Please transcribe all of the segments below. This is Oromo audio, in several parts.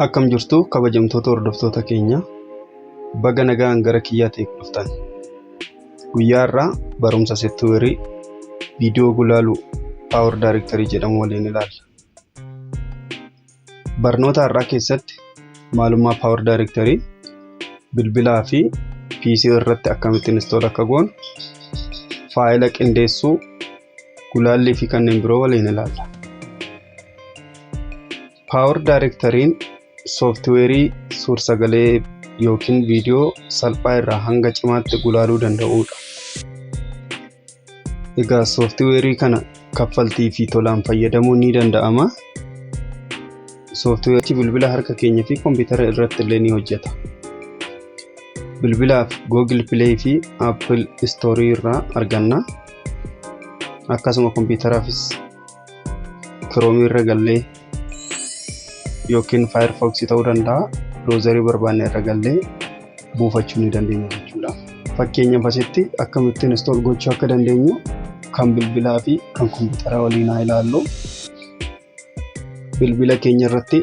Akkam jirtu kabajamtoota hordoftoota keenya, baga nagaan gara kiyyaa ta'e dhuftan. Guyyaa har'aa barumsa sooftiweerii viidiyoo gulaaluu Power Director jedhamu waliin ilaalla. Barnoota har'aa keessatti maalummaa Power Director, bilbilaa fi PC irratti akkamitti install akka goonu, faayila qindeessuu, gulaallii fi kanneen biroo waliin ilaalla. Power Directoriin sooftiweerii suur-sagalee yookiin viidiyoo salphaa irraa hanga cimaatti gulaaluu danda'udha. Egaa sooftiweerii kana kaffaltii fi tolaan fayyadamuun ni danda'ama. Sooftiweerichi bilbila harka keenya fi kompiitara irratti illee ni hojjeta. Bilbilaaf Google Play fi Apple Store irraa arganna. Akkasuma kompiitaraafis Chrome irra gallee yookiin Firefox ta'uu danda'a. Browserii barbaanne irra gallee buufachuu ni dandeenya jechuudha. Fakkeenyaaf, asitti akkamittiin install gochuu akka dandeenyu kan bilbilaa fi kan kompiitaraa waliin haa ilaallu. Bilbila keenya irratti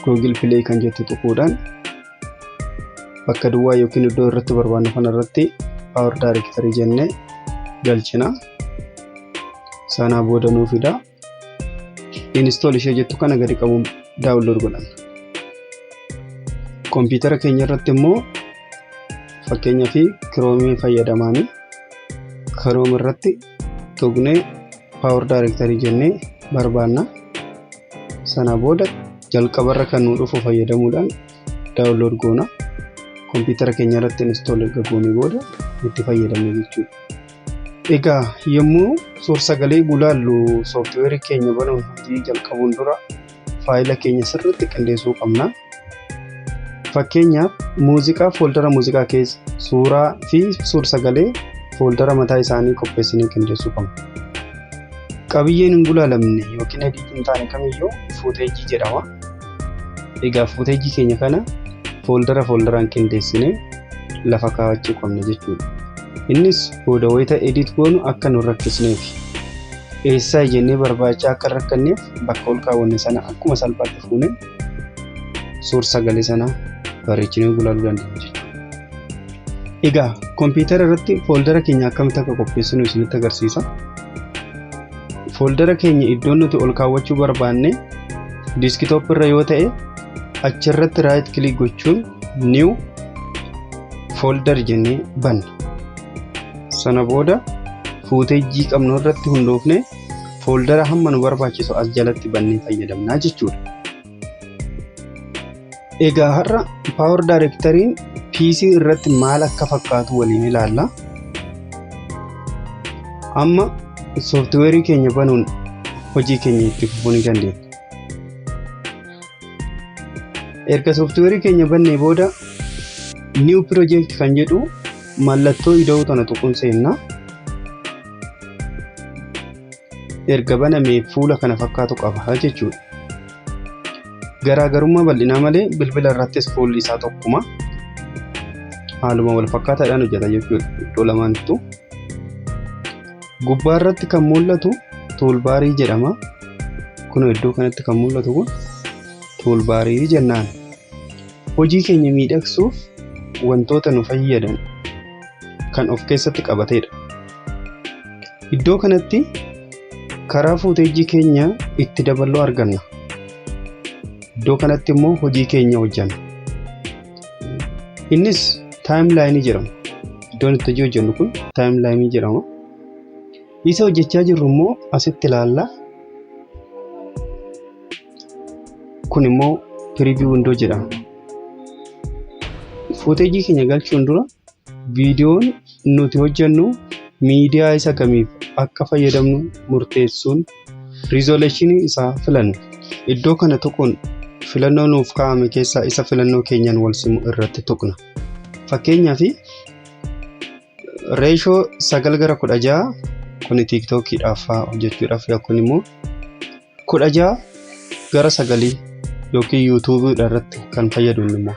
Google Play kan jettu tuquudhaan bakka duwwaa yookiin iddoo irratti barbaannu kanarratti Power Director jennee galchina. Sanaa booda nuu fida. Install ishee jettu kana gadi qabuun download godhanna. Kompiitara keenya irratti immoo fakkeenyaaf Chrome fayyadamaanii Chrome irratti tuqnee Power Director jennee barbaanna. Sana booda jalqabarra kan nu dhufu fayyadamuudhaan download goona. Kompiitara keenya irratti install erga goonee booda itti fayyadamna jechuudha. Egaa yommuu suur-sagalee gulaallu, sooftiweerii keenya banuun hojii jalqabuun dura faayila keenya sirriitti qindeessuu qabna. Fakkeenyaaf, muuziqaa fooldara muuziqaa keessa, suuraa fi suur-sagalee fooldara mataa isaanii qopheessinee qindeessuu qabna. Qabiyyeen hin gulaalamne yookiin edit hin taane kamiyyuu footage jedhama. Egaa footage keenya kana fooldara fooldaraan qindeessinee lafa kaawwachuu qabna jechuudha. Innis booda wayita edit goonu akka nu rakkisneef, eessaa jennee barbaachaa akka hin rakkanneef, bakka ol kaawwanne sana akkuma salphaatti fuunee suur sagalee sana bareechinee gulaaluu dandeenya jechuudha. Egaa kompiitara irratti fooldara keenya akkamitti akka qopheessinu isinitti agarsiisa. Fooldara keenya iddoo nuti ol kaawwachuu barbaanne desktop irra yoo ta'e, achirratti right click gochuun new folder jennee banna. Sana booda footage qabnu irratti hundoofne fooldara hamma nu barbaachisu as jalatti bannee fayyadamnaa jechuudha. Egaa har'a Power Directoriin PC irratti maal akka fakkaatu waliin ilaalla. Amma sooftiweerii keenya banuun hojii keenya itti fufuu ni dandeenya. Erga sooftiweerii keenya bannee booda new project kan jedhu mallattoo ida'uu tana tuquun seenna. Erga banamee fuula kana fakkaatu qaba jechuudha. Garaagarummaa bal'inaa malee bilbila irrattis fuulli isaa tokkuma. Haaluma wal fakkaataadhaan hojjeta jechuudha iddoo lamaanittuu. Gubbaa irratti kan mul'atu toolbarii jedhama. Kun iddoo kanatti kan mul'atu kun toolbarii jennaan. Hojii keenya miidhagsuuf wantoota nu fayyadan kan of keessatti qabatedha. Iddoo kanatti karaa footage keenya itti daballu arganna. Iddoo kanatti immoo hojii keenya hojjenna. Innis timeline jedhama. Iddoon itti hojii hojjennu kun timeline jedhama. Isa hojjechaa jirru immoo asitti ilaalla. Kun immoo preview window jedhama. Footage keenya galchuun dura viidiyoon nuti hojjennu miidiyaa isa kamiif akka fayyadamnu murteessuun resolution isaa filanna. Iddoo kana tuquun filannoo nuuf kaa'ame keessaa isa filannoo keenyaan wal simu irratti tuqna. Fakkeenyaaf, ratio 9:16 kun TikTokiidhaaf hojjechuudhaaf, kun immoo 16:9 yookiin YouTubeiidha irratti kan fayyadu, immoo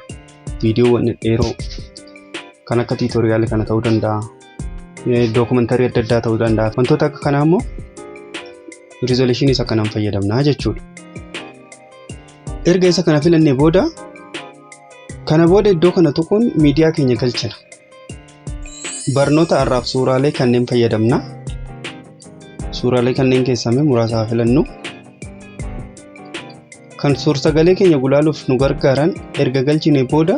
viidiyoowwan dhedheeroo kan akka tutorialii kana ta'uu danda'a. Documentary adda addaa ta'uu danda'a. Wantoota akka kanaa immoo resolution isa kanaan fayyadamna jechuudha. Erga isa kana filannee booda, kana booda iddoo kana tuquun miidiyaa keenya galchina. Barnoota har'aaf suuraalee kanneen fayyadamna. Suuraalee kanneen keessaa mee muraasa haa filannu. Kan suur-sagalee keenya gulaaluuf nu gargaaran erga galchine booda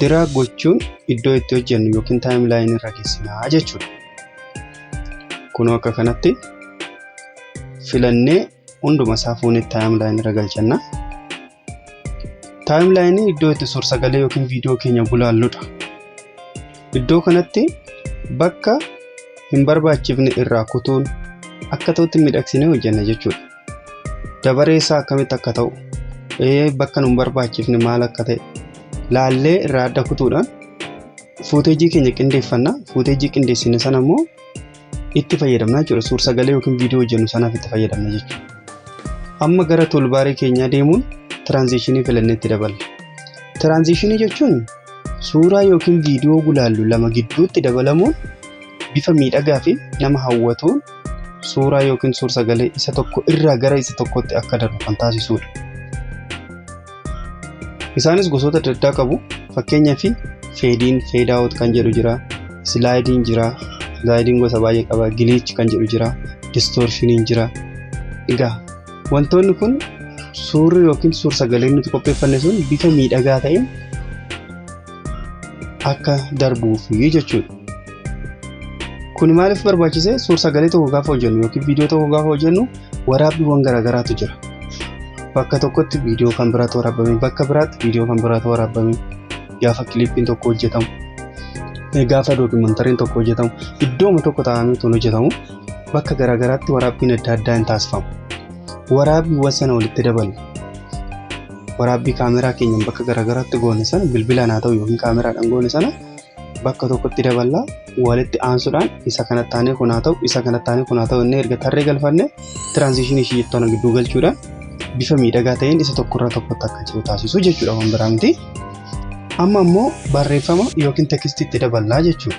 drag gochuun iddoo itti hojjennu yookiin timeline irra geessinaa jechuudha. Kunoo akka kanatti filannee hunduma isaa fuunee timeline irra galchanna. Timeline iddoo itti suur-sagalee yookiin viidiyoo keenya gulaalludha. Iddoo kanatti bakka hin barbaachifne irraa kutuun akka ta'utti miidhagsinee hojjenna jechuudha. Dabaree isaa akkamitti akka ta'u, bakka nu hin barbaachifne maal akka ta'e laallee irraa adda kutuudhaan footage keenya qindeeffanna. Footage qindeessine sana immoo itti fayyadamna jechuudha. Suur-sagalee yookiin viidiyoo hojjennu sanaaf itti fayyadamna jechuudha. Amma gara toolbar keenyaa deemuun transition filannee itti daballa. Transition jechuun suuraa yookiin viidiyoo gulaallu lama gidduutti dabalamuun bifa miidhagaa fi nama hawwatuun suuraa yookiin suur-sagalee isa tokko irraa gara isa tokkotti akka darbu kan taasisudha. Isaanis gosoota adda addaa qabu. Fakkeenyaaf fade in, fade out kan jedhu jira. Slideiin jira. Slideiin gosa baay'ee qaba. Glitch kan jedhu jira. Distortioniin jira. Egaa wantoonni kun suurri yookiin suur-sagaleen nuti qopheeffanne sun bifa miidhagaa ta'een akka darbuufi jechuudha. Kun maaliif barbaachise? Suur-sagalee tokko gaafa hojjennu yookiin viidiyoo tokko gaafa hojjennu waraabbiiwwan garaagaraatu jira. Bakka tokkotti viidiyoo kan biraatu waraabame, bakka biraatti viidiyoo kan biraatu waraabame, gaafa clipiin tokko hojjetamu, gaafa documentaryn tokko hojjetamu, iddooma tokko taa'amee tun hojjetamu, bakka garaagaraatti waraabbiin adda addaa hin taasifamu. Waraabbiiwwan sana walitti dabalu. Waraabbii kaameraa keenyaan bakka garaagaraatti goone sana, bilbilaan haa ta'u yookiin kaameraadhaan goone sana, bakka tokkotti daballaa walitti aansuudhaan isa kanatti aanee kun haa ta'u, isa kanatti aanee kun haa ta'u inni erga tarree galfanne, transition ishii jettu kana gidduu galchuudhaan bifa miidhagaa ta'een isa tokkorraa tokkotti akka jiru taasisu jechuudha, waan biraa miti. Amma immoo barreeffama yookiin text itti daballaa jechuudha.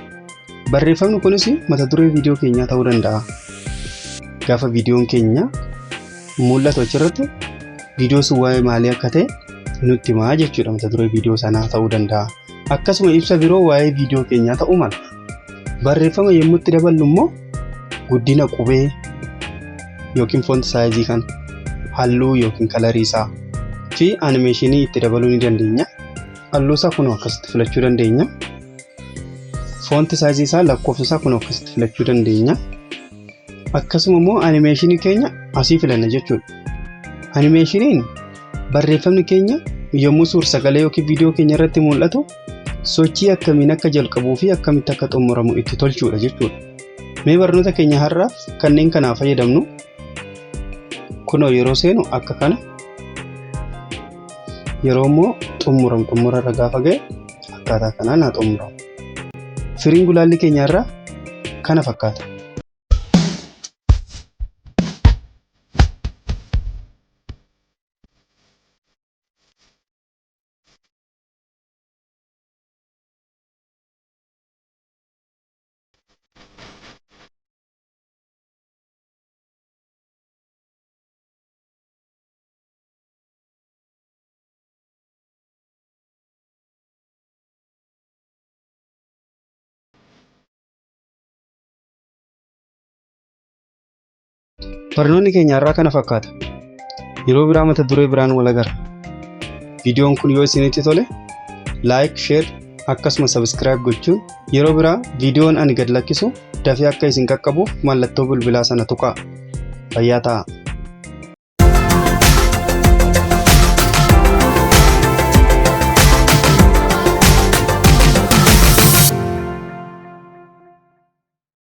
Barreeffamni kunis mata duree viidiyoo keenyaa ta'uu danda'a. Gaafa viidiyoon keenya mul'atu achirratti viidiyoo sun waa'ee maalii akka ta'e nutti himaa jechuudha, mata duree viidiyoo sanaa ta'uu danda'a. Akkasuma ibsa biroo waa'ee viidiyoo keenyaa ta'uu mala. Barreeffama yommuu itti daballu immoo guddina qubee yookiin font size kan, halluu yookiin color isaa fi animation itti dabaluu ni dandeenya. Halluu isaa kun akkasitti filachuu dandeenya. Font size isaa, lakkoofsa isaa kun akkasitti filachuu dandeenya. Akkasuma immoo animation keenya asii filanna jechuudha. Animationiin barreeffamni keenya yommuu suur sagalee yookiin viidiyoo keenya irratti mul'atu sochii akkamiin akka jalqabuu fi akkamitti akka xumuramu itti tolchuudha jechuudha. Mee barnoota keenya har'aaf kanneen kanaa fayyadamnu. Kunoo yeroo seenu akka kana, yeroo immoo xumuramu, xumura irra gaafa ga'e akkaataa kanaan haa xumuramu. Firiin gulaalli keenya irraa kana fakkaata. Barnoonni keenya har'aa kana fakkaata. Yeroo biraa mata duree biraan wal agarra. Viidiyoon kun yoo isinitti tole like, share akkasuma subscribe gochuun yeroo biraa viidiyoon ani gad lakkisu dafee akka isin qaqqabuuf mallattoo bilbilaa sana tuqaa. Fayyaa ta'aa.